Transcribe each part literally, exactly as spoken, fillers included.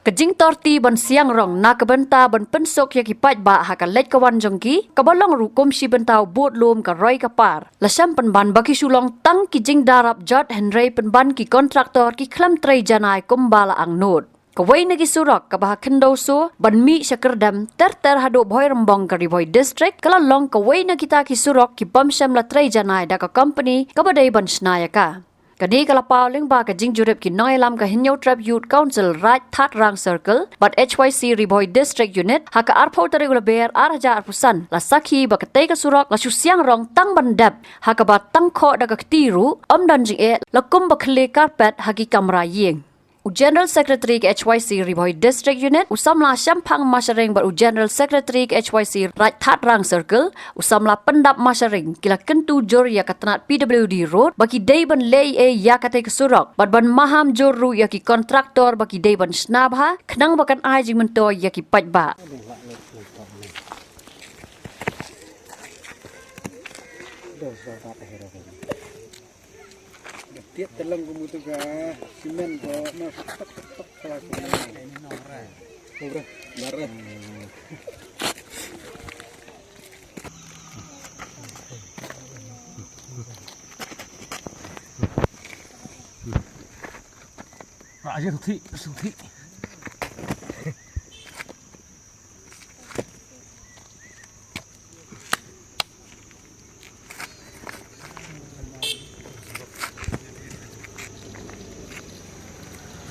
Ka jingtorti ban siang rong na ka bynta ban pynsuk ïa ki paidbah ha ka leit ka wan jong ki, kaba long ruh kum shi bynta u bud lum ka roi ka par, la sham pynban ba ki shu long tang ki jingdarap jot, hynrei pynban ki kontraktor ki khlem trei janai kumba la angnud. Kawei na ki surok kaba ha Khyndew So ban mih sha Kyrdem ter ter haduh Bhoirymbong ka Ri Bhoi District ka la long kawei na kita ki surok ki bym shym la trei janai da ka kompani kaba dei ban shna ïa ka. Kane ka la paw lyngba ka jingjurip ki nongïalam ka Hynñiewtrep Youth Council Raid Thatrang Circle bad H Y C Ri Bhoi District Unit ha ka arphew tarik u Lber ar hajar arphew san, la sakhi ba katei ka surok la shu siang rong tang ban dep, ha kaba tang khoh da ka kti ruh ym don jingeh, la kum ba khyllie carpet ha ki kamra ïing. U General Secretary ka H Y C Ri Bhoi District Unit, u samla Shemphang Masharing bad u General Secretary ka H Y C Raid Thatrang Circle, u samla Pyndap Masharing, ki la kyntu jur ïa ka tnat P W D Road ba ki dei ban leh ei ei ïa katei ka surok bad ban maham jur ruh ïa ki kontraktor ba ki dei ban shna bha khnang ba kan ai jingmyntoi ïa ki paidbah. Tiap telang ko mutu ka simen ko mas tok tok tok salah ko. Bara. Bara. Raja suthi suthi.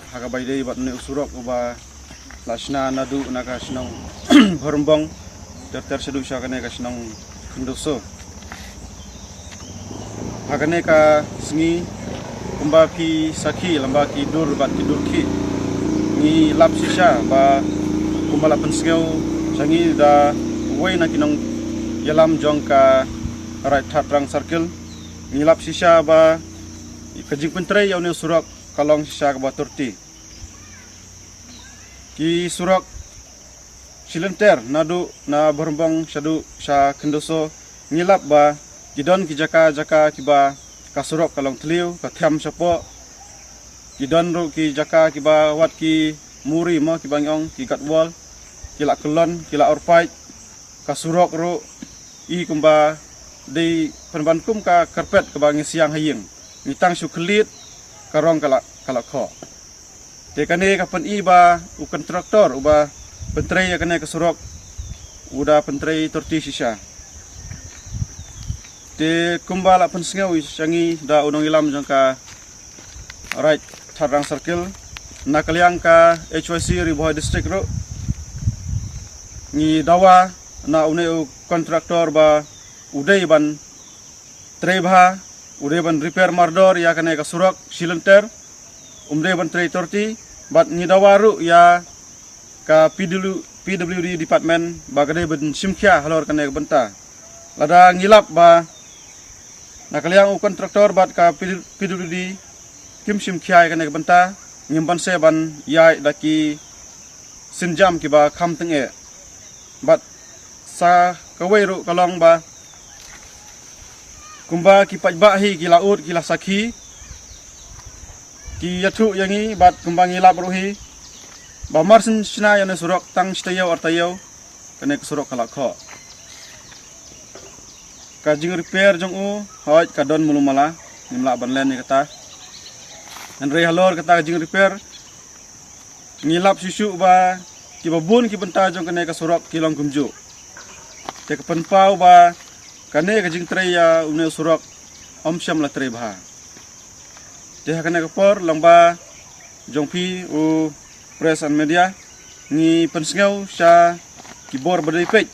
Ha kaba ïadei bad une u surok uba la shna naduh na ka shnong Bhoirymbong ter ter shaduh sha kane ka shnong Khyndew So. Ha kane ka sngi kumba phi sakhi lyngba ki dur bad ki dur khih, ngi lap shisha ba kumba la pynsngew sha ngi da uwei na ki nongïalam jong ka Raid Thatrang Circle, ngi lap shisha ba ka jingpyntrei ïa une u surok ka long shisha kaba torti. Ki surok shilynter naduh na Bhoirymbong shaduh sha Khyndew So, ngi lap ba ki don ki jaka jaka kiba ka surok ka long thliew, ka them shapoh. Ki don ruh ki jaka kiba wat ki muri mo kiba ngi ong ki gut wall, ki la kyllon, ki la orpait. Ka surok ruh i kumba dei pynban kum ka carpet kaba ngi siang ha ïing, ngi tang shu khyllied, ka rong ka la, ka la khoh. Te kane ka pyni ba u kontraktor uba pyntrei ïa kane ka surok u da pyntrei torti shisha. Te kumba la pynsngew sha ngi da u nongïalam jong ka Raid Thatrang Circle, na ka liang ka H Y C Ri Bhoi District ruh, ngi dawa na une u kontraktor ba u dei ban trei bha, u dei ban repair mardor ïa kane ka surok shilynter, um dei ban trei torti, bad ngi dawa ruh ïa ka P W, P W D department ba ka dei ban shim khia halor kane ka bynta. Lada ngi lap ba na ka liang u kontraktor bad ka P W D kim shim khia ïa kane ka bynta, ngim banse ban ïaid da ki sienjam kiba kham tyngeh. Bad sa kawei ruh ka long ba kumba ki paidbah hi ki la ud ki la sakhi, ki ïathuh ïa ngi bad kumba ngi lap ruh hi ba mar syn shna ïa une u surok tang shi taïew ar taïew kane ka surok ka la khoh. Ka jingrepair jong u, hooid ka don mulu mala, ngim lah ban len ïa kata. Hynrei halor kata ka jingrepair ngi lap shuh shuh ba kiba bun ki bynta jong kane ka surok ki long kumjuh. Te ka pynpaw ba kane ka jingtrei ïa une u surok ym shym la trei bha. Te ha kane ka por lyngba jong phi u press and media, ngi pynsngew sha ki bor ba dei peit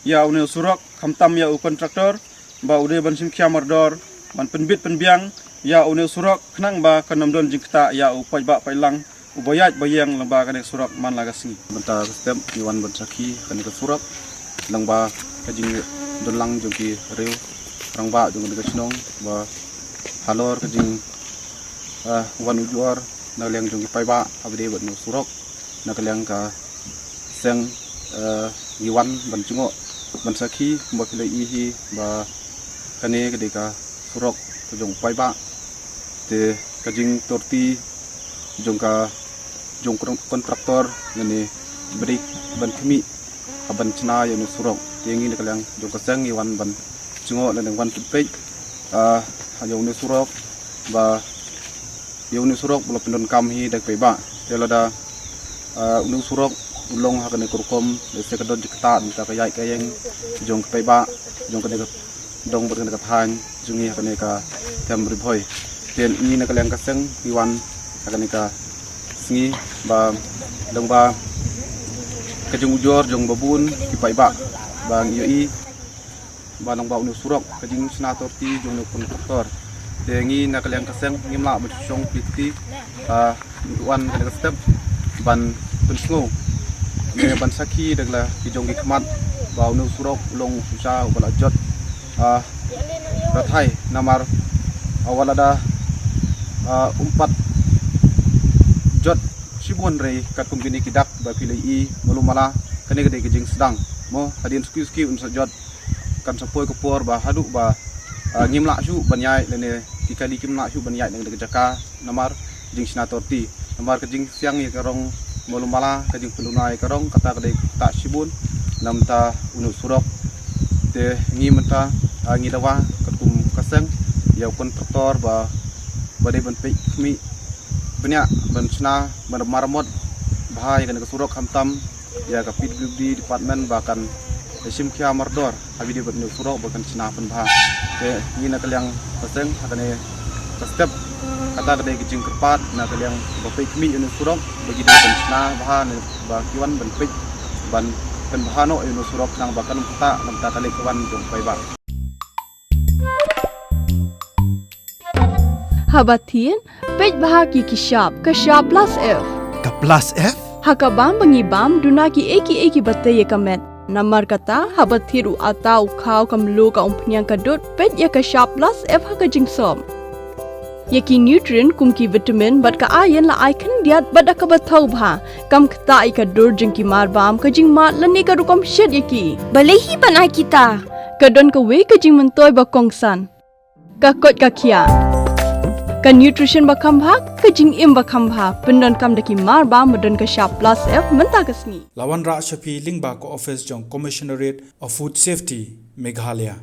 ïa une u surok, khamtam ïa u kontraktor ba u dei ban shim khia mardor ban pynbit pynbiang ïa une u surok, khnang ba kan ym don jingktah ïa u paidbah paidlang uba ïaid ba ïeng lyngba kane ka surok man la ka sngi. Bynta ka step ngi wan ban sakhi kane ka surok lyngba ka jingdonlang jong ki riew rangbah jong kane ka shnong ba halor ka jing, ah, wan ujor na ka liang jong ki paidbah haba dei bad une u surok, na ka liang ka seng, eh, ngi wan ban jngoh ban sakhi kumba phi la ïohi hi ba kane ka dei ka surok ka jong u paidbah. Te ka jingtorti jong ka jong kon-, kontraktor lane ba dei ban khmih ha ban chna ïa une u surok. Te ngi na ka liang jong ka seng ngi wan ban jngoh lane wan peit, ah, ïa une u surok ba ïa une u surok ba la pyndonkam hi da ki paidbah. Te lada, ah, une u surok u long ha kane ka rukom, lehse ka don jingktah, mynta ka ïaid ka ïeng jong ki paidbah jong kane ka dong bad kane ka thaiñ jong ngi ha kane ka them Ri Bhoi. Te ngi na ka liang ka seng ngi wan ha kane ka sngi ba long ba ka jingujor jong ba bun ki paidbah ba ngi ïohi ba long ba une u surok ka jingshna torti jong une u kontraktor. Te ngi na ka liang ka seng ngim lah ban shu shong pynlong kti, ah, ngi wan kane ka step ban pynsngew ne ban sakhi da la ki jong ki khmat ba une u surok u long u shisha uba la jot, ah, rathai namar, ah, wat lada, ah, um pat jot shibun ruh katkum kine ki dak ba phi la ïohi malu mala, kane ka dei ka jingsdang. Mo, hadien suki suki un sa jot, kan sa poi ka por ba haduh ba, ah, ngim lah shuh ban ïaid lane ki kali kim lah shuh ban ïaid na ka jaka namar jingshna torti. Namar ka jingsiang ïa ka rong malu mala, ka jingpynduna ïa ka rong, kata ka dei ka ktah shibun na ka bynta une u surok. Te ngi mynta, ah, ngi dawa katkum ka seng ïa u kontraktor ba, ba dei ban peit khmih bniah ban shna, ban maramot bha ïa kane ka surok, khamtam ïa ka P W D department ba kan shim khia mardor ha video bad une u surok ba kan shna pynbha. Te ngi na ka liang ka seng ha kane ka step, kata ka dei ka jingkyrpad na ka liang ba peit khmih ïa une u surok ba ki dei ban shna bha ne ba ki wan ban peit ban pynbha noh ïa une u surok khnang ba kan ym ktah na ka bynta ka leit ka wan jong ki paidbah. Haba thied, peit bha ki ki shap, ka shap plus F. Ka plus F? Ha ka bam ba ngi bam, duna kiei kiei kiba tei ïa ka met. Namar kata, haba thied u atta, u khaw, ka mluh, ka umphniang, ka dud, peit ïa ka shap plus F ha ka jingsop. Ïa ki nutrient kum ki vitamin bad ka iron la ai khyndiat bad da kaba thaw bha. Kam ktah ïa ka dur jong ki mar bam, ka jingmad lane ka rukom shet ïa ki. Balei hi ban ai kita? Ka don kawei ka jingmyntoi ba kongsan. Ka koit ka khiah. Ka nutrition ba kham bha, ka jingim ba kham bha, pyndonkam da ki mar bam ba don ka shap plus F mynta ka sngi. La wanrah sha phi lyngba ka office jong Commissionerate of Food Safety, Meghalaya.